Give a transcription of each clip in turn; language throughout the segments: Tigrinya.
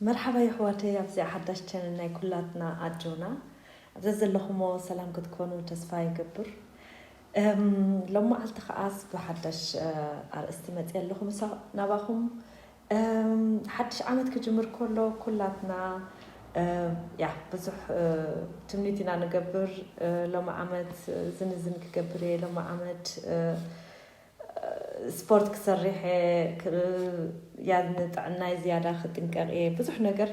መርሓባ የሕዋተይ፣ ኣብዚኣ ሓዳሽ ቻነል ናይ ኩላትና ኣጆና። ኣብዛ ዘለኹሞ ሰላም ክትኮኑ ተስፋ ይገብር። ሎም መዓልቲ ከዓስ ብሓዳሽ ኣርእስቲ መፅእ ኣለኹ ምሳ ናባኹም። ሓድሽ ዓመት ክጅምር ከሎ ኩላትና ያ ብዙሕ ትምኒት ኢና ንገብር። ሎም ዓመት ዝንዝን ክገብር እየ፣ ሎም ዓመት ስፖርት ክሰርሕ እየ፣ ያ ንጥዕናይ ዝያዳ ክጥንቀቕ እየ። ብዙሕ ነገር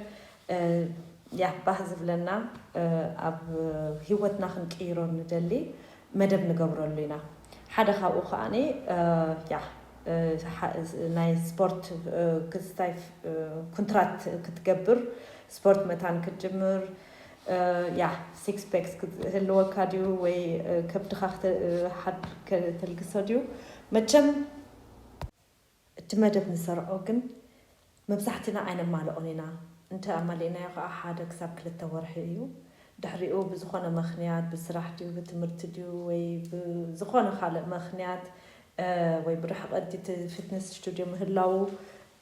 ያ ባህ ዝብለና ኣብ ህይወትና ክንቅይሮ ንደሊ መደብ ንገብረሉ ኢና። ሓደ ካብኡ ከዓኒ ያ ናይ ስፖርት ክስታይ ኩንትራት ክትገብር፣ ስፖርት መታን ክትጅምር፣ ያ ሲክስ ፔክስ ክህልወካ ድዩ ወይ ከብድኻ ከተልግሶ ድዩ? መቸም እቲ መደብ ንሰርዖ ግን መብዛሕትና ኣይነማልኦን ኢና። እንተ ኣማሊእናዮ ከዓ ሓደ ክሳብ ክልተ ወርሒ እዩ። ድሕሪኡ ብዝኾነ ምኽንያት፣ ብስራሕ ድዩ ብትምህርቲ ድዩ ወይ ብዝኾነ ካልእ ምኽንያት ወይ ብርሕቐት እቲ ፊትነስ ስቱድዮ ምህላዉ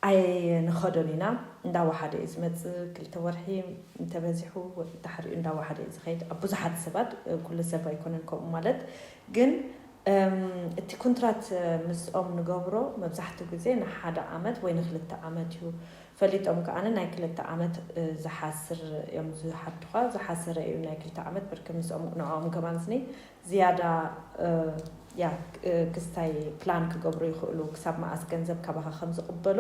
ኣይንኸዶን ኢና። እንዳወሓደ እዩ ዝመፅእ። ክልተ ወርሒ እንተበዚሑ ድሕሪኡ እንዳወሓደ እዩ ዝኸይድ። ኣብ ብዙሓት ሰባት፣ ኩሉ ሰብ ኣይኮነን ከምኡ ማለት፣ ግን እቲ ኩንትራት ምስኦም ንገብሮ መብዛሕትኡ ግዜ ንሓደ ዓመት ወይ ንክልተ ዓመት እዩ። ፈሊጦም ከኣ ናይ ክልተ ዓመት ዝሓስር እዮም ዝሓቱኻ። ዝሓሰረ እዩ ናይ ክልተ ዓመት ብርክ ምስኦም ንዕኦም ከማን ስኒ ዝያዳ ያ ክስታይ ፕላን ክገብሩ ይኽእሉ፣ ክሳብ መኣስ ገንዘብ ካባኻ ከም ዝቕበሉ።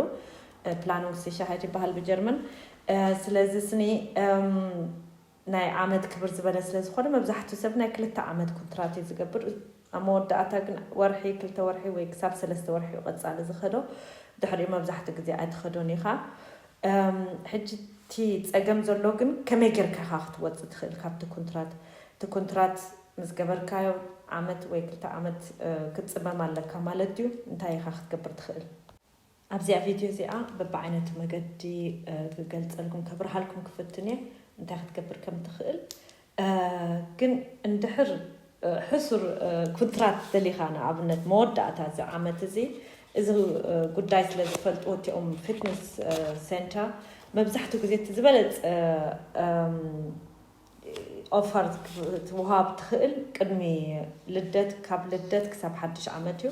ፕላኑንግ ሲሻሃይት ይበሃል ብጀርመን። ስለዚ ስኒ ናይ ዓመት ክብር ዝበለ ስለ ዝኾነ መብዛሕትኡ ሰብ ናይ ክልተ ዓመት ኩንትራት እዩ ዝገብር። ኣብ መወዳእታ ግን ወርሒ፣ ክልተ ወርሒ ወይ ክሳብ ሰለስተ ወርሒ እዩ ቀጻሊ ዝኸዶ። ድሕሪኡ መብዛሕትኡ ግዜ ኣይትኸዶን ኢኻ። ሕጂ እቲ ጸገም ዘሎ ግን ከመይ ጌርካ ኢኻ ክትወጽእ ትኽእል ካብቲ ኩንትራት? እቲ ኩንትራት ምስ ገበርካዮ ዓመት ወይ ክልተ ዓመት ክትጽመም ኣለካ ማለት ድዩ? እንታይ ኢኻ ክትገብር ትኽእል? ኣብዚኣ ቪድዮ እዚኣ በብዓይነቱ መገዲ ክገልጸልኩም ከብርሃልኩም ክፍትን እየ እንታይ ክትገብር ከም ትኽእል። ግን እንድሕር ሕሱር ኩንትራት ደሊኻ ንኣብነት መወዳእታ እዚ ዓመት እዚ እዚ ጉዳይ ስለ ዝፈልጥዎ እቲኦም ፊትነስ ሴንተር መብዛሕትኡ ግዜ እቲ ዝበለጸ ኦፈር ክትወሃብ ትኽእል ቅድሚ ልደት፣ ካብ ልደት ክሳብ ሓድሽ ዓመት እዩ።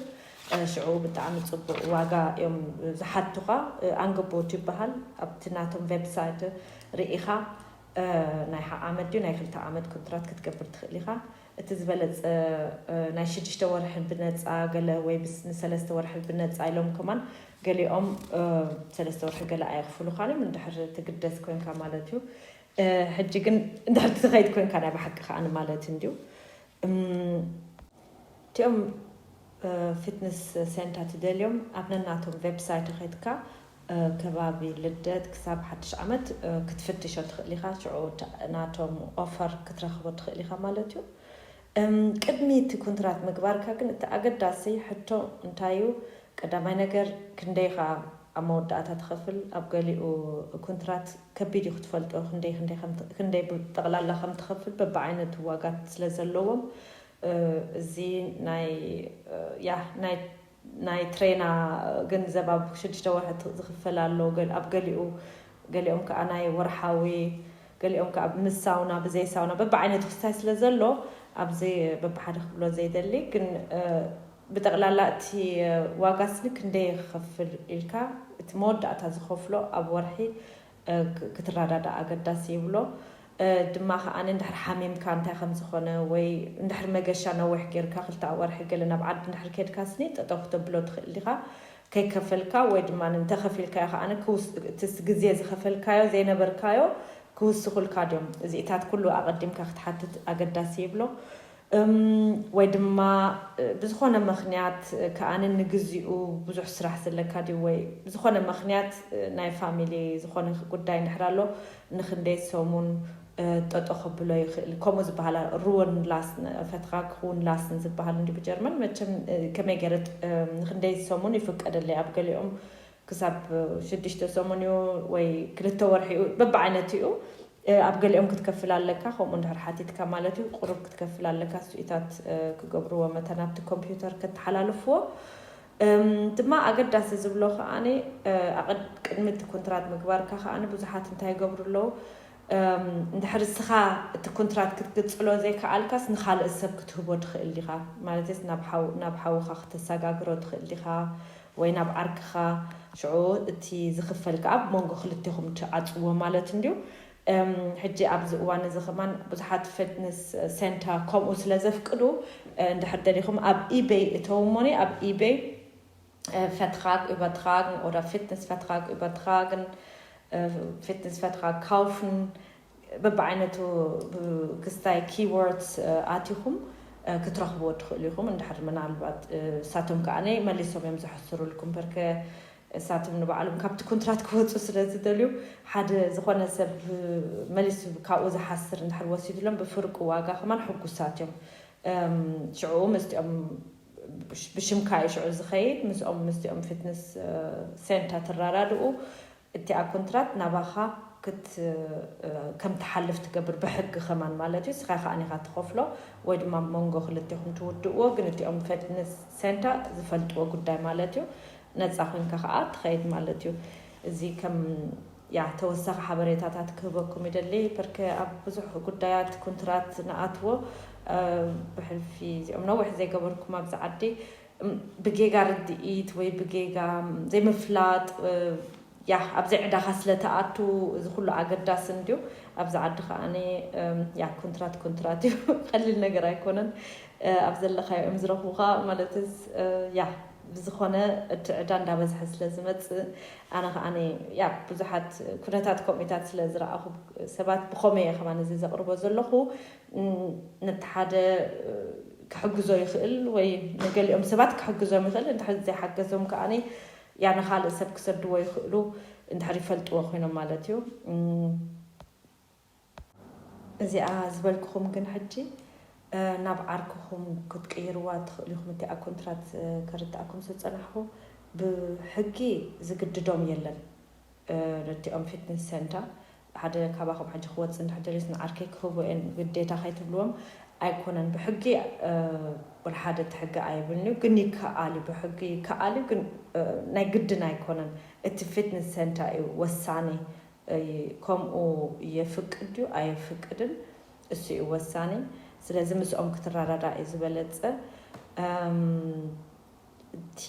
ሽዑ ብጣዕሚ ጽቡቕ ዋጋ እዮም ዝሓቱኻ። ኣንግቦት ይበሃል። ኣብቲ ናቶም ዌብሳይት ርኢኻ ናይ ሓደ ዓመት ድዩ ናይ ክልተ ዓመት ኮንትራት ክትገብር ትኽእል ኢኻ። እቲ ዝበለጸ ናይ ሽዱሽተ ወርሒ ብነጻ ገለ ወይ ንሰለስተ ወርሒ ብነጻ ኢሎም ከማን ገሊኦም ሰለስተ ወርሒ ገለ ኣየኽፍሉኻን እዮም እንድሕር ትግደስ ኮንካ ማለት እዩ። ሕጂ ግን እንድሕር ትኸይድ ኮንካ ናይ ብሓቂ ከኣ ማለት እንድዩ። እቲኦም ፊትነስ ሴንተር ትደልዮም ኣብ ነናቶም ዌብሳይት ከይድካ ከባቢ ልደት ክሳብ ሓድሽ ዓመት ክትፍትሾ ትኽእል ኢኻ። ሽዑ ናቶም ኦፈር ክትረኽቦ ትኽእል ኢኻ ማለት እዩ። ቅድሚ እቲ ኩንትራት ምግባርካ ግን እቲ ኣገዳሲ ሕቶ እንታይ እዩ? ቀዳማይ ነገር ክንደይ ኢኻ ኣብ መወዳእታ ትኸፍል? ኣብ ገሊኡ ኩንትራት ከቢድ እዩ ክትፈልጦ፣ ክንደይ ክንደይ ከም ት- ክንደይ ብጠቕላላ ከም ትኸፍል በብዓይነቱ ዋጋት ስለ ዘለዎም እዚ ናይ ያ ናይ ናይ ትሬና ገንዘብ ኣብ ሽዱሽተ ወርሒ ት- ዝኽፈል ኣሎ። ገል- ኣብ ገሊኡ ገሊኦም ከዓ ናይ ወርሓዊ፣ ገሊኦም ከዓ ምስ ሳውና ብዘይ ሳውና በብዓይነቱ ክስታይ ስለ ዘሎ ኣብዚ በብሓደ ክብሎ ዘይደሊ ግን ብጠቕላላ እቲ ዋጋ ስኒ ክንደይ ክኸፍል ኢልካ እቲ መወዳእታ ዝኸፍሎ ኣብ ወርሒ ክትረዳዳእ ኣገዳሲ ይብሎ። ድማ ከዓ እንድሕር ሓሚምካ እንታይ ከም ዝኾነ ወይ እንድሕር መገሻ ነዊሕ ጌርካ ክልተ ወርሒ ገለ ናብ ዓዲ እንድሕር ከድካ ስኒ ጠጠው ክተብሎ ትኽእል ዲኻ ከይከፈልካ ወይ ድማ እንተኸፊልካዮ ከዓ እቲ ግዜ ዝኸፈልካዮ ዘይነበርካዮ ክውስኹልካ ድዮም? እዚኢታት ኩሉ ኣቐዲምካ ክትሓትት ኣገዳሲ ይብሎ። ወይ ድማ ብዝኾነ ምኽንያት ከኣ ንግዚኡ ብዙሕ ስራሕ ዘለካ ድዩ ወይ ብዝኾነ ምኽንያት ናይ ፋሚሊ ዝኾነ ጉዳይ እንድሕር ኣሎ ንክንደይ ሰሙን ጠጦ ከብሎ ይኽእል። ከምኡ ዝበሃል ሩወን ላስን ፈትኻ ክውን ላስን ዝበሃል እንዲ ብጀርመን መቸም ከመይ ገይረ ንክንደይ ሰሙን ይፍቀደለይ ኣብ ገሊኦም ክሳብ ሽዱሽተ ሰሙን እዩ ወይ ክልተ ወርሒ እዩ በብዓይነቱ እዩ። ኣብ ገሊኦም ክትከፍል ኣለካ ከምኡ እንድሕር ሓቲትካ ማለት እዩ ቁሩብ ክትከፍል ኣለካ ስኢታት ክገብርዎ መታን ኣብቲ ኮምፒውተር ከተሓላልፍዎ። ድማ ኣገዳሲ ዝብሎ ከዓኒ ቅድሚ እቲ ኮንትራት ምግባርካ ከዓኒ ብዙሓት እንታይ ይገብሩ ኣለዉ? እንድሕር እስኻ እቲ ኮንትራት ክትግጽሎ ዘይከኣልካስ ንኻልእ ሰብ ክትህቦ ትኽእል ዲኻ? ማለትስ ናብ ሓውኻ ክተሰጋግሮ ትኽእል ዲኻ? ወይ ናብ ዓርክኻ? ሽዑ እቲ ዝኽፈል ከዓ ብመንጎ ክልቴኹም ትዓፅዎ ማለት እንድዩ። ሕጂ ኣብዚ እዋን እዚ ከማን ብዙሓት ፊትነስ ሴንተር ከምኡ ስለ ዘፍቅዱ እንድሕር ደሊኹም ኣብ ኢቤይ እተው እሞኒ ኣብ ኢቤይ Vertrag übertragen oder Fitnessvertrag übertragen, Fitnessvertrag kaufen በብዓይነቱ ክስታይ keywords ኣቲኹም ክትረኽብዎ ትኽእሉ ኢኹም። እንድሕር ምናልባት እሳቶም ከዓኒ መሊሶም እዮም ዝሕስሩልኩም በርከ እሳቶም ንባዕሎም ካብቲ ኮንትራት ክወፁ ስለ ዝደልዩ ሓደ ዝኾነ ሰብ መሊሱ ካብኡ ዝሓስር እንድሕር ወሲድሎም ብፍርቂ ዋጋ ከማን ሕጉሳት እዮም። ሽዑ ምስኦም ብሽምካ እዩ ሽዑ ዝኸይድ ምስኦም ምስኦም ፊትነስ ሴንተር ትረዳድኡ እቲኣ ኮንትራት ናባኻ ክት ከም ትሓልፍ ትገብር ብሕጊ ከማን ማለት እዩ። ስኻ ከዓ ኒኻ ትኸፍሎ ወይ ድማ መንጎ ክልቴኹም ትውድእዎ፣ ግን እቲኦም ፊትነስ ሴንተር ዝፈልጥዎ ጉዳይ ማለት እዩ። ነፃ ኮንካ ከዓ ትኸይድ ማለት እዩ። እዚ ከም ያ ተወሳኺ ሓበሬታታት ክህበኩም ይደሊ። በርከ ኣብ ብዙሕ ጉዳያት ኮንትራት ንኣትዎ ብሕልፊ እዚኦም ነዊሕ ዘይገበርኩም ኣብዚ ዓዲ ብጌጋ ርድኢት ወይ ብጌጋ ዘይምፍላጥ ያ ኣብ ዘይዕዳኻ ስለ ተኣቱ እዚ ኩሉ ኣገዳሲ እንድዩ። ኣብዚ ዓዲ ከዓኒ ያ ኮንትራት ኮንትራት እዩ። ቀሊል ነገር ኣይኮነን። ኣብ ዘለኻዮ እዮም ዝረኽቡኻ ማለትስ ያ ብዝኾነ እቲ ዕዳ እንዳበዝሐ ስለ ዝመፅእ ኣነ ከዓኒ ያ ብዙሓት ኩነታት ከምኡታት ስለ ዝረኣኹ ሰባት ብኸመይ እየ ከማን እዚ ዘቕርቦ ዘለኹ ነቲ ሓደ ክሕግዞ ይኽእል ወይ ንገሊኦም ሰባት ክሕግዞም ይኽእል እንድሕር ዘይሓገዞም ከዓኒ ያ ንኻልእ ሰብ ክሰድዎ ይኽእሉ እንድሕር ይፈልጥዎ ኮይኖም ማለት እዩ። እዚኣ ዝበልኩኹም ግን ሕጂ ናብ ዓርክኹም ክትቅይርዋ ትኽእሉ ኢኹም። እቲኣ ኮንትራት ከርድኣኩም ዝጸናሕኹ ብሕጊ ዝግድዶም የለን። ነቲኦም ፊትነስ ሴንተር ሓደ ካባኹም ሕጂ ክወጽእ እንድሕር ደልዩስ ንዓርከይ ክህቦ እየን ግዴታ ከይትብልዎም ኣይኮነን። ብሕጊ ወላ ሓደ እቲ ሕጊ ኣይብልን እዩ፣ ግን ይከኣል እዩ። ብሕጊ ይከኣል እዩ፣ ግን ናይ ግድን ኣይኮነን። እቲ ፊትነስ ሴንተር እዩ ወሳኒ። ከምኡ የፍቅድ ድዩ ኣየፍቅድን እሱ እዩ ወሳኒ። ስለዚ ምስኦም ክትረዳዳእ እዩ ዝበለጸ። እቲ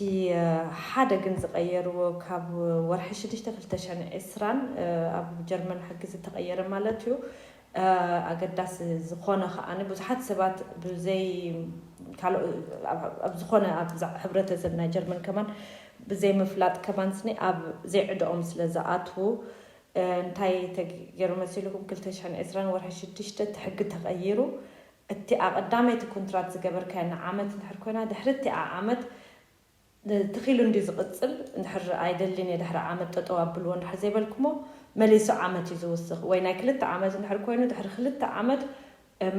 ሓደ ግን ዝቐየርዎ ካብ ወርሒ ሽዱሽተ ክልተ ሽሕን ዕስራን ኣብ ጀርመን ሕጊ ዝተቐየረ ማለት እዩ። ኣገዳሲ ዝኾነ ከዓኒ ብዙሓት ሰባት ብዘይ ካልኦ ኣብ ዝኾነ ኣብ ሕብረተሰብ ናይ ጀርመን ከማን ብዘይ ምፍላጥ ከማን ስኒ ኣብ ዘይዕድኦም ስለ ዝኣትዉ እንታይ ተገይሩ መሲልኩም ክልተ ሽሕን ዕስራን ወርሒ ሽዱሽተ እቲ ሕጊ ተቐይሩ እቲኣ ቀዳመይቲ ኮንትራት ዝገበርካያ ንዓመት እንድሕር ኮይና ድሕሪ እቲኣ ዓመት ተኺሉ እንዲ ዝቕጽል እንድሕር ኣይደልን እየ ድሕሪ ዓመት ጠጠው ኣብልዎ እንድሕር ዘይበልኩሞ መሊሱ ዓመት እዩ ዝውስኽ ወይ ናይ ክልተ ዓመት እንድሕር ኮይኑ ድሕሪ ክልተ ዓመት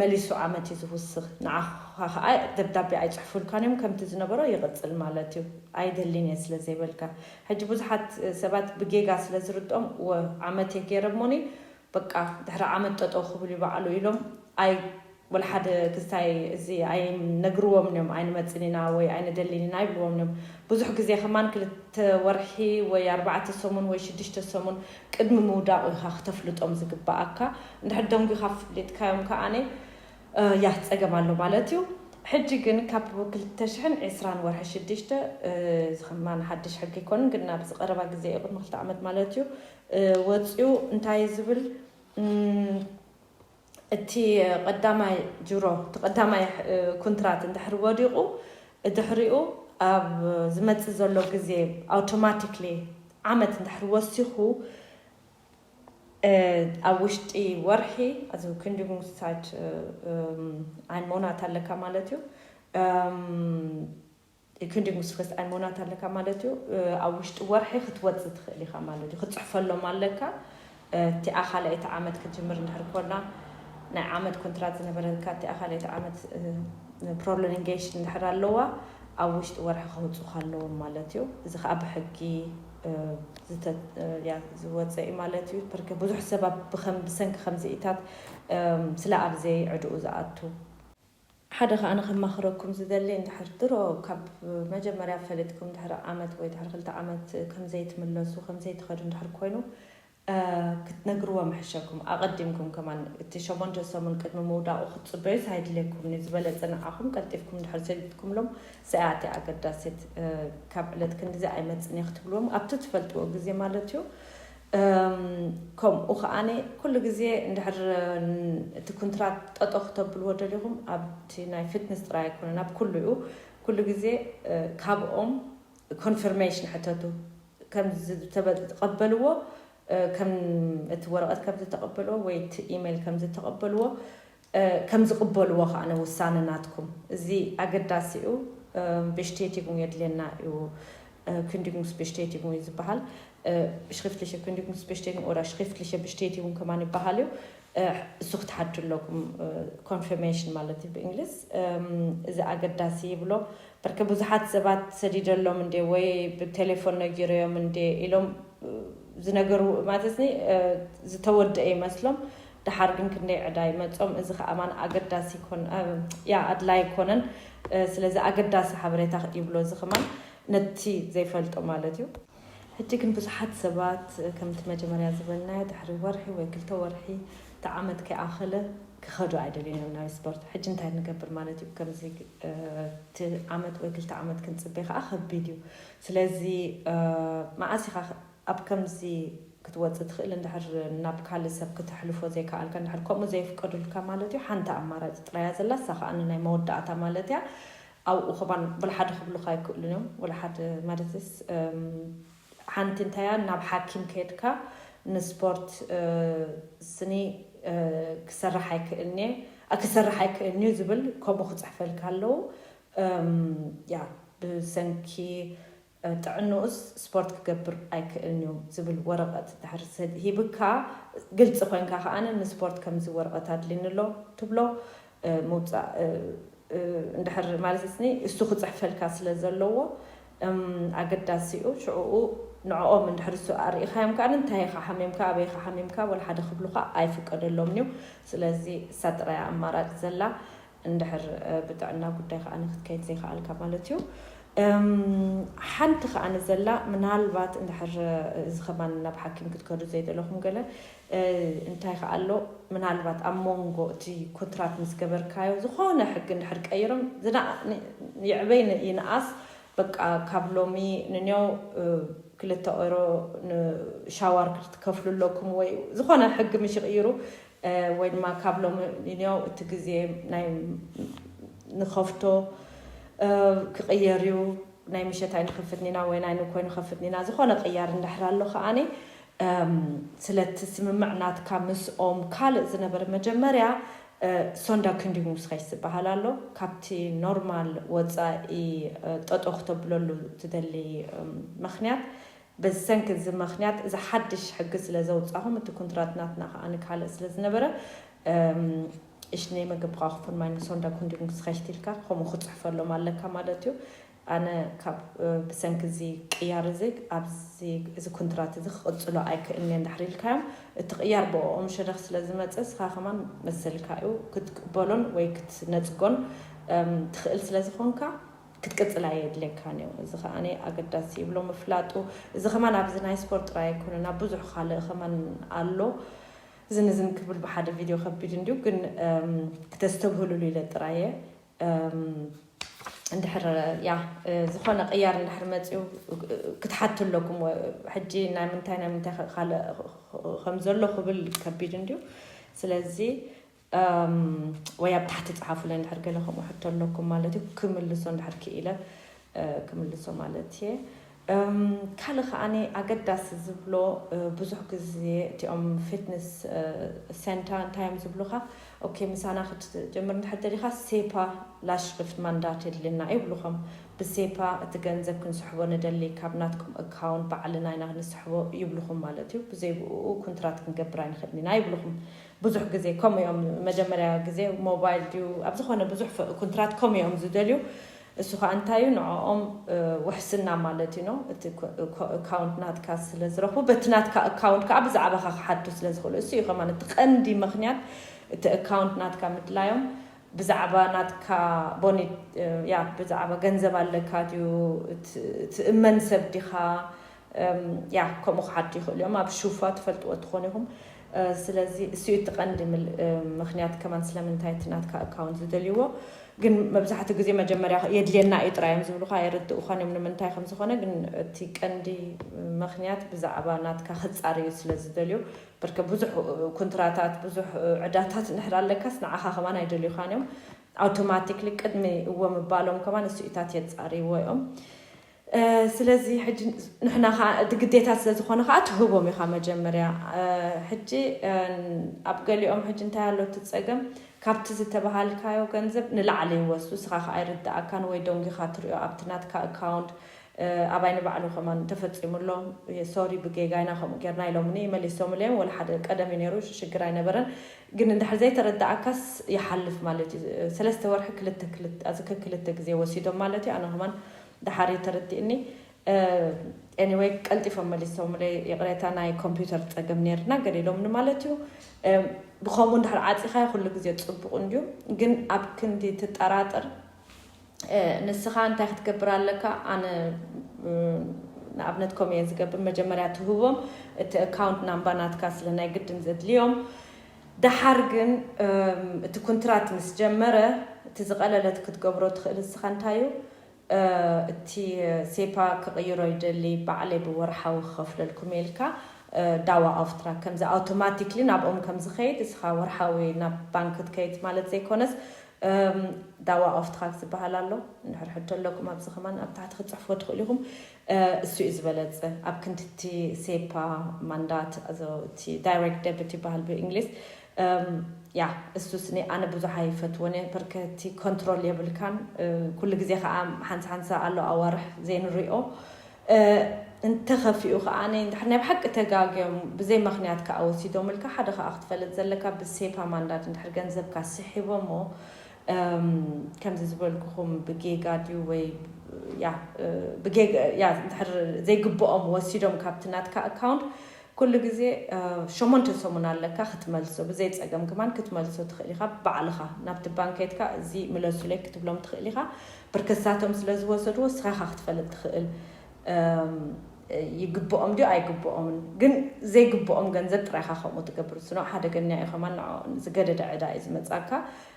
መሊሱ ዓመት እዩ ዝውስኽ። ንዓኻ ከዓ ደብዳቤ ኣይፅሕፉልካን እዮም፣ ከምቲ ዝነበሮ ይቕፅል ማለት እዩ። ኣይደልን እየ ስለ ዘይበልካ። ሕጂ ብዙሓት ሰባት ብጌጋ ስለ ዝርድኦም ወ ዓመት እየ ገይረ እሞኒ በቃ ድሕሪ ዓመት ጠጠው ክብል እዩ ባዕሉ ኢሎም ኣይ ወላ ሓደ ክስታይ እዚ ኣይነግርዎም እዮም ኣይንመፅን ኢና ወይ ኣይንደልን ኢና ይብልዎም እዮም። ብዙሕ ግዜ ከማን ክልተ ወርሒ ወይ ኣርባዕተ ሰሙን ወይ ሽዱሽተ ሰሙን ቅድሚ ምውዳቑ ኢኻ ክተፍልጦም ዝግበኣካ። እንድሕር ደንጒኻ ፍሊጥካዮም ከዓኒ ያ ፀገም ኣሎ ማለት እዩ። ሕጂ ግን ካብ ክልተ ሽሕን ዕስራን ወርሒ ሽዱሽተ እዚ ከማን ሓድሽ ሕጊ ኣይኮንን ግን ኣብዚ ቀረባ ግዜ እዩ ቅድሚ ክልተ ዓመት ማለት እዩ ወፂኡ እንታይ ዝብል እቲ ቀዳማይ ጅሮ እቲ ቀዳማይ ኩንትራት እንድሕር ወዲቑ ድሕሪኡ ኣብ ዝመፅእ ዘሎ ግዜ ኣውቶማቲክሊ ዓመት እንድሕር ወሲኹ ኣብ ውሽጢ ወርሒ እዚ ክንዲጉንስታይት ኣይን ሞናት ኣለካ ማለት እዩ። ክንዲጉንስፍስት ኣይን ሞናት ኣለካ ማለት እዩ። ኣብ ውሽጢ ወርሒ ክትወፅእ ትኽእል ኢኻ ማለት እዩ። ክትፅሕፈሎም ኣለካ። እቲኣ ካልኣይቲ ዓመት ክትጅምር እንድሕር ኮላ ናይ ዓመት ኮንትራት ዝነበረካ እቲኣ ካልኣይቲ ዓመት ፕሮሎንጌሽን እንድሕር ኣለዋ ኣብ ውሽጢ ወርሒ ከውፁኻ ኣለዎም ማለት እዩ። እዚ ከዓ ብሕጊ ዝወፀ እዩ ማለት እዩ። ፐርከ ብዙሕ ሰባት ብከም ብሰንኪ ከምዚኢታት ስለ ኣብ ዘይዕድኡ ዝኣቱ ሓደ ከኣ ንኸማኽረኩም ዝደሊ፣ እንድሕር ድሮ ካብ መጀመርያ ፈሊጥኩም ድሕሪ ዓመት ወይ ድሕሪ ክልተ ዓመት ከም ዘይትምለሱ፣ ከም ዘይትኸዱ እንድሕር ኮይኑ፣ እ፣ ክትነግርዎ ምሕሸኩም። ኣቐዲምኩም ከማን እቲ ሸሞንተ ሰሙን ቅድሚ ምውዳቑ ክትጽበዩስ ኣይድልየኩምን እዩ። ዝበለጸ ንዓኹም ቀልጢፍኩም እንድሕር ሰዲድኩምሎም፣ እዚኣ እያ ኣገዳሲት። እ፣ ካብ ዕለት ክንድዚ ኣይመጽን እየ ክትብልዎም፣ ኣብቲ ትፈልጥዎ ግዜ ማለት እዩ። እም፣ ከምኡ ከዓኒ ኩሉ ግዜ እንድሕር፣ እ፣ እቲ ኩንትራት ጠጠው ክተብልዎ ደሊኹም፣ ኣብቲ ናይ ፊትነስ ጥራይ ኣይኮነን፣ ኣብ ኩሉ እዩ። ኩሉ ግዜ፣ እ፣ ካብኦም ኮንፊርሜሽን ሕተቱ። ከም ዝተበ-፣ ዝተቐበልዎ፣ እ፣ ከም እቲ ወረቐት ከም ዝተቐበልዎ ወይ እቲ ኢሜይል ከም ዝተቐበልዎ፣ እ፣ ከም ዝቕበልዎ ከኣ ውሳነ ናትኩም። እዚ ኣገዳሲ እዩ። እ፣ Bestätigung የድልየና እዩ። እ፣ Kündigungsbestätigung እዩ ዝበሃል። እ፣ schriftliche Kündigungsbestätigung oder schriftliche Bestätigung ከማን ይበሃል እዩ። እ፣ እሱ ክትሓቱ ኣለኩም። እ፣ ኮንፊርሜሽን ማለት እዩ ብእንግሊዝ። እም፣ እዚ ኣገዳሲ ይብሎ። በርከ ብዙሓት ሰባት ሰዲደሎም እንዴ ወይ ብቴሌፎን ነጊረዮም እንዴ ኢሎም፣ እ፣ ዝነገሩ ማለት ኒ፣ እ፣ ዝተወደአ ይመስሎም። ደሓር ግን ክንደይ ዕዳ ይመጾም። እዚ ከኣ ማን ኣገዳሲ ይኮን፣ እ፣ ያ ኣድላይ ይኮነን። እ፣ ስለዚ ኣገዳሲ ሓበሬታ ይብሎ እዚ ከማን ነቲ ዘይፈልጦ ማለት እዩ። ሕጂ ግን ብዙሓት ሰባት፣ እ፣ ከምቲ መጀመርያ ዝበልናዮ ድሕሪ ወርሒ ወይ ክልተ ወርሒ እቲ ዓመት ከይኣኸለ ክኸዱ ኣይደልዩን እዮም ናብ ስፖርት። ሕጂ እንታይ ንገብር ማለት እዩ? ከምዚ፣ እ፣ እቲ ዓመት ወይ ክልተ ዓመት ክንጽበ ከኣ ከቢድ እዩ። ስለዚ፣ እ፣ መዓስ ኢኻ ኣብ ከምዚ ክትወጽእ ትኽእል? እንድሕር ናብ ካልእ ሰብ ክተሕልፎ ዘይከኣልካ፣ እንድሕር ከምኡ ዘይፍቀዱልካ ማለት እዩ፣ ሓንቲ ኣማራጺ ጥራይ እያ ዘላ፣ እሳ ከኣ ናይ መወዳእታ ማለት እያ። ኣብኡ ከማን ወላ ሓደ ክብሉኻ ኣይክእሉን እዮም። ወላ ሓደ ማለትስ፣ እም፣ ሓንቲ እንታይ እያ፣ ናብ ሓኪም ከድካ ንስፖርት፣ እ፣ ስኒ፣ እ፣ ክሰርሕ ኣይክእልን እየ፣ እ፣ ክሰርሕ ኣይክእልን እዩ ዝብል ከምኡ ክጽሕፈልካ ኣለዉ። እም፣ ያ፣ ብሰንኪ፣ እ፣ ጥዕንኡስ ስፖርት ክገብር ኣይክእልን እዩ ዝብል ወረቐት ድሕር ሰድ-፣ ሂብካ፣ ግልጺ ኮይንካ ከኣ ንስፖርት ከምዚ ወረቐት ኣድልኒ ኣሎ ትብሎ፣ እ፣ ምውጻእ፣ እ፣ እ፣ እንድሕር ማለት ስኒ እሱ ክጽሕፈልካ ስለ ዘለዎ፣ እም፣ ኣገዳሲ እዩ። ሽዕኡ ንዕኦም እንድሕር እሱ ኣርኢኻዮም ከኣ እንታይ ኢኻ ሓሚምካ፣ ኣበይ ኢኻ ሓሚምካ፣ ወላ ሓደ ክብሉኻ ኣይፍቀደሎምን እዩ። ስለዚ እሳ ጥራይ ኣማራጭ ዘላ። እንድሕር፣ እ፣ ብጥዕና ጉዳይ ከኣ ክትከይድ ዘይከኣልካ ማለት እዩ። እም፣ ሓንቲ ከኣ ዘላ ምናልባት እንድሕር፣ እ፣ እዚ ከማን ናብ ሓኪም ክትከዱ ዘይደለኹም ገለ፣ እ፣ እንታይ ከኣ ኣሎ ምናልባት ኣብ መንጎ እቲ ኮንትራት ምስ ገበርካዮ ዝኾነ ሕጊ እንድሕር ቀይሮም ዝና-፣ ን-፣ ይዕበይ ን-፣ ይንኣስ በቃ ካብ ሎሚ ንንዮ፣ እ፣ ክልተ ኦሮ ንሻዋር ክትከፍሉ ኣለኩም ወይ ዝኾነ ሕጊ ምሽ ይቕይሩ፣ እ፣ ወይ ድማ ካብ ሎሚ ንንዮ እቲ ግዜ ናይ ንኸፍቶ፣ እ፣ ክቕየር እዩ፣ ናይ ምሸት ኣይንኸፍትኒና ወይ ናይ ንኮይ ንኸፍትኒና ዝኾነ ቅያር እንድሕር ኣሎ ከኣኒ፣ እም፣ ስለቲ ስምምዕ ናትካ ምስኦም ካልእ ዝነበረ መጀመርያ፣ እ፣ Sonderkündigungsrecht ዝበሃል ኣሎ። ካብቲ ኖርማል ወጻኢ፣ እ፣ ጠጦ ክተብለሉ ትደሊ፣ እም፣ ምኽንያት፣ በዚ ሰንኪ እዚ ምኽንያት፣ እዚ ሓድሽ ሕጊ ስለ ዘውጻኹም፣ እቲ ኩንትራት ናትና ከኣ ንካልእ ስለ ዝነበረ፣ እም፣ Ich nehme Gebrauch von meinem Sonderkündigungsrecht ኢልካ ከምኡ ክጽሕፈሎም ኣለካ ማለት እዩ። ኣነ ካብ፣ እ፣ ብሰንኪ እዚ ቅያር እዚ ኣብዚ፣ እዚ ኩንትራት እዚ ክቕጽሎ ኣይክእልን እየ እንድሕር ኢልካዮም፣ እቲ ቅያር ብኦም ሸነኽ ስለ ዝመጽእ፣ ንስኻ ከማን መሰልካ እዩ ክትቅበሎን ወይ ክትነጽጎን፣ እም፣ ትኽእል ስለ ዝኾንካ፣ ክትቅጽል ኣየድልየካን እዩ። እዚ ከኣ ኣገዳሲ ይብሎ ምፍላጡ። እዚ ከማን ኣብዚ ናይ ስፖርት ጥራይ ኣይኮነን፣ ኣብ ብዙሕ ካልእ ከማን ኣሎ። እዝን እዝን ክብል ብሓደ ቪድዮ ከቢድ እንድዩ፣ ግን፣ እም፣ ክተስተብህሉሉ ኢለ ጥራየ። እም፣ እንድሕር፣ ያ፣ እ፣ ዝኾነ ቅያር እንድሕር መጽዩ፣ እ፣ ክትሓቱ ኣለኩም። ወ-፣ ሕጂ ናይ ምንታይ፣ ናይ ምንታይ ከ-፣ ካልእ ከም ዘሎ ክብል ከቢድ እንድዩ። ስለዚ፣ እም፣ ወይ ኣብ ታሕቲ ጸሓፉለይ እንድሕር ገለ ከምኡ ሕቶ ኣለኩም ማለት እዩ። ክምልሶ እንድሕር ክኢለ፣ እ፣ ክምልሶ ማለት እየ። እም፣ ካልእ ከኣኒ ኣገዳሲ ዝብሎ፣ እ፣ ብዙሕ ግዜ እቲኦም ፊትነስ፣ እ፣ ሴንተር እንታይ እዮም ዝብሉኻ? ኦኬ፣ ምሳና ክትጀምር እንድሕር ደሊኻ ሴፓ ላሽሪፍት ማንዳት የድልየና ይብሉኹም። ብሴፓ እቲ ገንዘብ ክንስሕቦ ንደሊ፣ ካብ ናትኩም ኣካውንት ባዕልና ኢና ክንስሕቦ ይብሉኹም ማለት እዩ። ብዘይ ብኡ ኩንትራት ክንገብር ኣይንኽእልን ኢና ይብሉኹም። ብዙሕ ግዜ ከምኡ እዮም። መጀመርያ ግዜ ሞባይል ድዩ ኣብ ዝኾነ ብዙሕ ፈ-፣ ኩንትራት ከምኡ እዮም ዝደልዩ። እሱ ኸኣ እንታይ እዩ? ንዕኦም፣ እ፣ ውሕስና ማለት እዩ ነው። እቲ ኮ-፣ ኮ-፣ ኣካውንት ናትካ ስለ ዝረኽቡ፣ በቲ ናትካ ኣካውንት ከኣ ብዛዕባኻ ክሓቱ ስለ ዝኽእሉ፣ እሱ እዩ ከማን እቲ ቀንዲ ምኽንያት እቲ ኣካውንት ናትካ ምድላዮም። ብዛዕባ ናትካ ቦኒ ያ ብዛዕባ ገንዘብ ኣለካ ድዩ፣ ትእመን ሰብ ዲኻ? ያ ከምኡ ክሓቱ ይኽእሉ እዮም። ኣብ ሹፋ ትፈልጥዎ ትኾኑ ኢኹም። ስለዚ እሱ እቲ ቀንዲ ምኽንያት ከማን ስለምንታይ እቲ ናትካ ኣካውንት ዝደልይዎ። ግን መብዛሕትኡ ግዜ መጀመርያ የድልየና እዩ ጥራይ እዮም ዝብሉኻ፣ የርድኡኻን እዮም ንምንታይ ከም ዝኾነ። ግን እቲ ቀንዲ ምኽንያት ብዛዕባ ናትካ ክጻረዩ ስለ ዝደልዩ፣ ብርክ ብዙሕ ኩንትራታት ብዙሕ ዕዳታት እንድሕር ኣለካስ ንዓኻ ከማን ኣይደልዩኻን እዮም። ኣውቶማቲክሊ ቅድሚ እዎ ምባሎም ከማን እሱኢታት የጻርይዎ እዮም። ስለዚ ሕጂ ንሕና ከዓ እቲ ግዴታ ስለ ዝኾነ ከዓ ትህቦም ኢኻ መጀመርያ። ሕጂ ኣብ ገሊኦም ሕጂ እንታይ ኣሎ እቲ ፀገም፣ ካብቲ ዝተባሃልካዮ ገንዘብ ንላዕሊ ይወስዱ። እስኻ ከዓ ኣይርድኣካን ወይ ደንጊኻ ትሪኦ ኣብቲ ናትካ ኣካውንት። ኣባይ ንባዕሉ ከማን ተፈፂሙ ኣሎ። ሶሪ ብጌጋ ኢና ከምኡ ጌርና ኢሎምኒ፣ መሊሶምለይ እዮም። ወላ ሓደ ቀደም እዩ ነይሩ፣ ሽግር ኣይነበረን። ግን እንድሕር ዘይተረዳኣካስ ይሓልፍ ማለት እዩ። ሰለስተ ወርሒ ክልተ ክልተ ኣዚ ከክልተ ግዜ ወሲዶም ማለት እዩ። ኣነ ከማን ደሓር እዩ ተረዲእኒ። ኤኒወይ ቀልጢፎም መሊሶምለይ። ይቕሬታ ናይ ኮምፒውተር ፀገም ነይርና ገለ ኢሎምኒ ማለት እዩ። ብኸምኡ እንድሕር ዓፂኻዮ ኩሉ ግዜ ፅቡቕ እንድዩ። ግን ኣብ ክንዲ ትጠራጠር ንስኻ እንታይ ክትገብር ኣለካ? ኣነ ንኣብነት ከምኡ እየ ዝገብር። መጀመርያ ትህቦም እቲ ኣካውንት ናምባ ናትካ ስለ ናይ ግድን ዘድልዮም። ደሓር ግን እቲ ኩንትራት ምስ ጀመረ እቲ ዝቐለለት ክትገብሮ ትኽእል ንስኻ እንታይ እዩ፣ እቲ ሴፓ ክቕይሮ ይደሊ፣ ባዕለይ ብወርሓዊ ክኸፍለልኩም ኢልካ ዳዋ ኣፍትራክ ከምዚ ኣውቶማቲክሊ ናብኦም ከም ዝኸይድ እስኻ ወርሓዊ ናብ ባንክ ክትከይድ ማለት ዘይኮነስ ዳዋ ኦፍትራክ ዝበሃል ኣሎ። እንድሕር ሕቶ ኣለኩም ኣብዚ ከማን ኣብ ታሕቲ ክትፅሕፎ ትኽእሉ ኢኹም። እሱ እዩ ዝበለፀ ኣብ ክንድቲ ሴፓ ማንዳት እቲ ዳይሬክት ደብት ይበሃል ብእንግሊዝ። ያ እሱ ስኒ ኣነ ብዙሕ ኣይፈትዎን እየ። በርከቲ ኮንትሮል የብልካን። ኩሉ ግዜ ከዓ ሓንሳ ሓንሳ ኣሎ ኣዋርሕ ዘይንሪኦ እንተኸፊኡ ከዓ እንድሕር ናይ ብሓቂ ተጋግዮም ብዘይ ምኽንያት ከዓ ወሲዶምልካ ሓደ ከዓ ክትፈልጥ ዘለካ ብሴፓ ማንዳት እንድሕር ገንዘብካ ስሒቦሞ ከምዚ ዝበልኩኹም ብጌጋ ድዩ ወይ ያ ብጌጋ ያ እንድሕር ዘይግብኦም ወሲዶም ካብቲ ናትካ ኣካውንት ኩሉ ግዜ ሸሞንተ ሰሙን ኣለካ ክትመልሶ። ብዘይ ፀገም ከማን ክትመልሶ ትኽእል ኢኻ ባዕልኻ ናብቲ ባንክ ከይድካ እዚ ምለሱለይ ክትብሎም ትኽእል ኢኻ። ብርክሳቶም ስለ ዝወሰድዎ እስኻ ኢኻ ክትፈልጥ ትኽእል። ይግብኦም ድዩ ኣይግብኦምን። ግን ዘይግብኦም ገንዘብ ጥራይኻ ከምኡ ትገብር ስኖ ሓደገኛ እዩ። ከማን ንዕኦም ዝገደደ ዕዳ እዩ ዝመጻካ።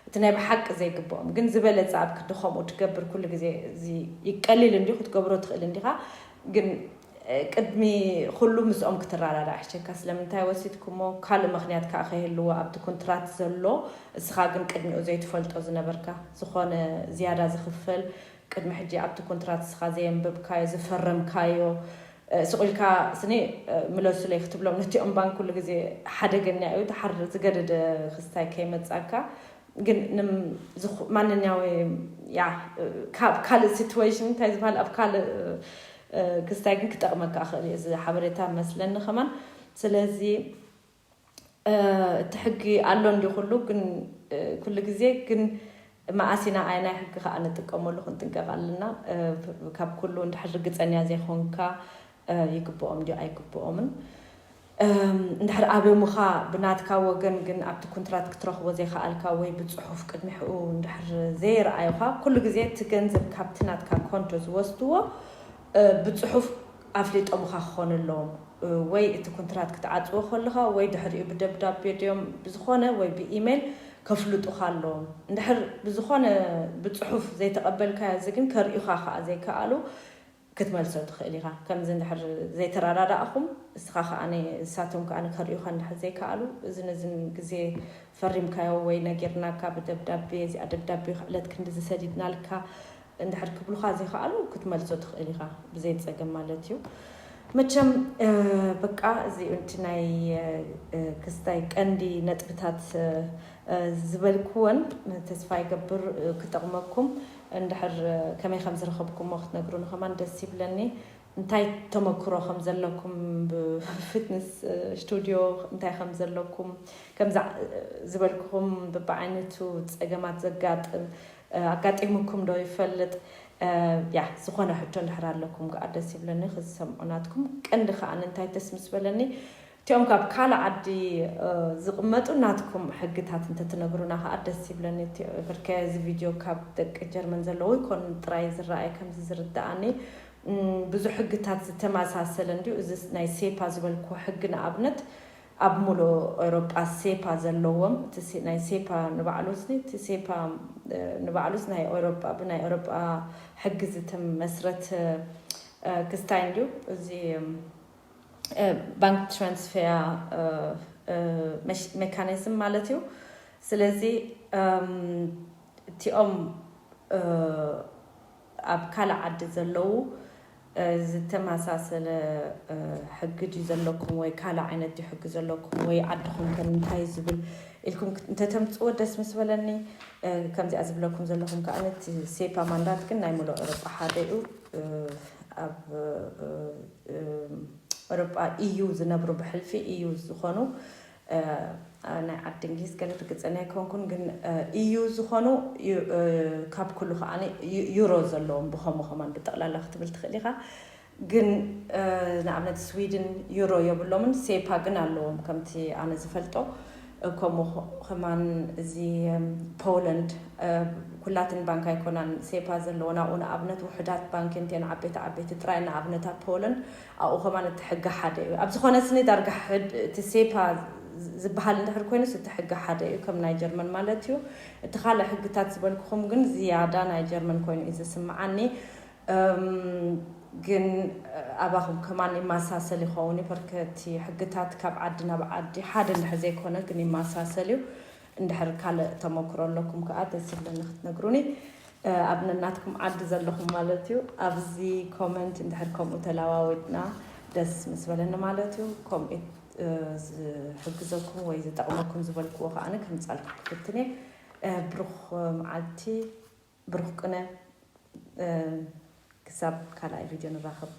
እቲ ናይ ብሓቂ ዘይግብኦም ግን ዝበለጸ ኣብ ክንዲ ከምኡ ትገብር ኩሉ ግዜ እዚ ይቀሊል እንዲ ክትገብሮ ትኽእል እንዲኻ። ግን ቅድሚ ኩሉ ምስኦም ክትረዳዳእ ይሕሸካ። ስለምንታይ ወሲድኩሞ ካልእ ምኽንያት ከዓ ከይህልዎ ኣብቲ ኩንትራት ዘሎ እስኻ ግን ቅድሚኡ ዘይትፈልጦ ዝነበርካ ዝኾነ ዝያዳ ዝኽፈል ቅድሚ ሕጂ ኣብቲ ኮንትራት እስኻ ዘየንበብካዮ ዝፈረምካዮ ስቕ ኢልካ ስኒ ምለሱለይ ክትብሎም ነቲኦም ባንክ ኩሉ ግዜ ሓደገኛ እዩ። ድሓር ዝገደደ ክስታይ ከይመፃካ ግን ማንኛው ያ ካብ ካልእ ሲትዌሽን እንታይ ዝበሃል ኣብ ካልእ ክስታይ ግን ክጠቕመካ ክእል እዩ እዚ ሓበሬታ መስለኒ ከማን። ስለዚ እቲ ሕጊ ኣሎ እንዲ ኩሉ ግን ኩሉ ግዜ ግን መኣሲና ኣይ ናይ ሕጊ ከዓ ንጥቀመሉ ክንጥንቀቕ ኣለና። ካብ ኩሉ እንድሕር ርግፀኛ ዘይኮንካ ይግብኦም ድዩ ኣይግብኦምን። እንድሕር ኣብዮምኻ ብናትካ ወገን ግን ኣብቲ ኩንትራት ክትረኽቦ ዘይከኣልካ ወይ ብፅሑፍ ቅድሚ ሕኡ እንድሕር ዘይረኣዩኻ ኩሉ ግዜ እቲ ገንዘብ ካብቲ ናትካ ኮንቶ ዝወስድዎ ብፅሑፍ ኣፍሊጦምኻ ክኾኑ ኣለዎም። ወይ እቲ ኩንትራት ክትዓፅዎ ከለኻ ወይ ድሕሪኡ ብደብዳቤ ድዮም ብዝኾነ ወይ ብኢሜይል ከፍልጡኻ ኣለዎም። እንድሕር ብዝኾነ ብፅሑፍ ዘይተቐበልካዮ እዚ ግን ከርእዩኻ ከዓ ዘይከኣሉ ክትመልሶ ትኽእል ኢኻ። ከምዚ እንድሕር ዘይተረዳዳእኹም እስኻ ከዓ ንሳቶም ከዓ ከርእዩኻ እንድሕር ዘይከኣሉ እዝን እዝን ግዜ ፈሪምካዮ ወይ ነጊርናካ ብደብዳቤ እዚኣ ደብዳቤ ክዕለት ክንዲ ዝሰዲድናልካ እንድሕር ክብሉኻ ዘይከኣሉ ክትመልሶ ትኽእል ኢኻ ብዘይ ፀገም ማለት እዩ። መቸም በቃ እዚ እቲ ናይ ክስታይ ቀንዲ ነጥብታት ዝበልክወን ተስፋ ይገብር ክጠቕመኩም። እንድሕር ከመይ ከም ዝረኸብኩሞ ክትነግሩኒ ከማን ደስ ይብለኒ። እንታይ ተመክሮ ከም ዘለኩም ብፊትነስ ስቱዲዮ እንታይ ከም ዘለኩም ከምዛ ዝበልኩኹም ብብዓይነቱ ፀገማት ዘጋጥም ኣጋጢሙኩም ዶ ይፈልጥ? ያ ዝኾነ ሕቶ እንድሕር ኣለኩም ከዓ ደስ ይብለኒ ክዝሰምዑ ናትኩም። ቀንዲ ከዓ እንታይ ደስ ምስ በለኒ እቲኦም ካብ ካልእ ዓዲ ዝቕመጡ ናትኩም ሕግታት እንተትነግሩና ከዓ ደስ ይብለኒ። በርከ እዚ ቪድዮ ካብ ደቂ ጀርመን ዘለዉ ይኮን ጥራይ ዝረኣየ ከምዚ ዝርዳኣኒ ብዙሕ ሕግታት ዝተመሳሰለ እንዲዩ። እዚ ናይ ሴፓ ዝበልኩ ሕጊ ንኣብነት ኣብ ሙሉእ ኤውሮጳ ሴፓ ዘለዎም እቲ ናይ ሴፓ ንባዕሉ እቲ ሴፓ ንባዕሉስ ናይ ኤውሮጳ ብናይ ኤውሮጳ ሕጊ ዝተመስረት ክስታይ እንዲዩ። እዚ ባንክ ትራንስፌር ሜካኒዝም ማለት እዩ። ስለዚ እቲኦም ኣብ ካልእ ዓዲ ዘለዉ ዝተመሳሰለ ሕጊ ድዩ ዘለኩም ወይ ካልእ ዓይነት ድዩ ሕጊ ዘለኩም ወይ ዓድኹም ከ እንታይ ዝብል ኢልኩም እንተተምፅዎ ደስ ምስ በለኒ። ከምዚኣ ዝብለኩም ዘለኹም ከዓ እቲ ሴፓ ማንዳት ግን ናይ ሙሉእ ኤውሮጳ ሓደ እዩ። ኣብ ኤውሮጳ ኢዩ ዝነብሩ ብሕልፊ ኢዩ ዝኾኑ ናይ ዓዲ እንግሊዝ ገለ ርግፀኛ ኣይኮንኩን ግን ኢዩ ዝኾኑ ካብ ኩሉ ከዓ ዩሮ ዘለዎም ብኸምኡ ከማን ብጠቕላላ ክትብል ትኽእል ኢኻ። ግን ንኣብነት ስዊድን ዩሮ የብሎምን ሴፓ ግን ኣለዎም ከምቲ ኣነ ዝፈልጦ። ከምኡ ከማን እዚ ፖላንድ ኩላትን ባንክ ኣይኮናን ሴፓ ዘለወን ኣብኡ ንኣብነት ውሕዳት ባንክ እንተን ዓበይቲ ዓበይቲ ጥራይ ንኣብነት ኣብ ፖላንድ ኣብኡ ከማን እቲ ሕጊ ሓደ እዩ ኣብ ዝኾነ ስኒ ዳርጋ እቲ ሴፓ ዝበሃል እንድሕር ኮይኑስ እቲ ሕጊ ሓደ እዩ ከም ናይ ጀርመን ማለት እዩ። እቲ ካልእ ሕግታት ዝበልኩኹም ግን ዝያዳ ናይ ጀርመን ኮይኑ እዩ ዝስምዓኒ። ግን ኣባኹም ከማን ይመሳሰል ይኸውን እዩ በርከቲ ሕግታት ካብ ዓዲ ናብ ዓዲ ሓደ እንድሕር ዘይኮነ ግን ይመሳሰል እዩ። እንድሕር ካልእ ተመክሮ ኣለኩም ከዓ ደስ ይብለኒ ክትነግሩኒ። ኣብ ነናትኩም ዓዲ ዘለኹም ማለት እዩ። ኣብዚ ኮመንት እንድሕር ከምኡ ተለዋዊጥና ደስ ምስ በለኒ ማለት እዩ። ከምኡ ዝሕግዘኩም ወይ ዝጠቕመኩም ዝበልክዎ ከዓ ከምፃልኩም ክፍትን እየ። ብሩኽ መዓልቲ ብሩኽ ቅነ። ክሳብ ካልኣይ ቪድዮ ንራኸብ።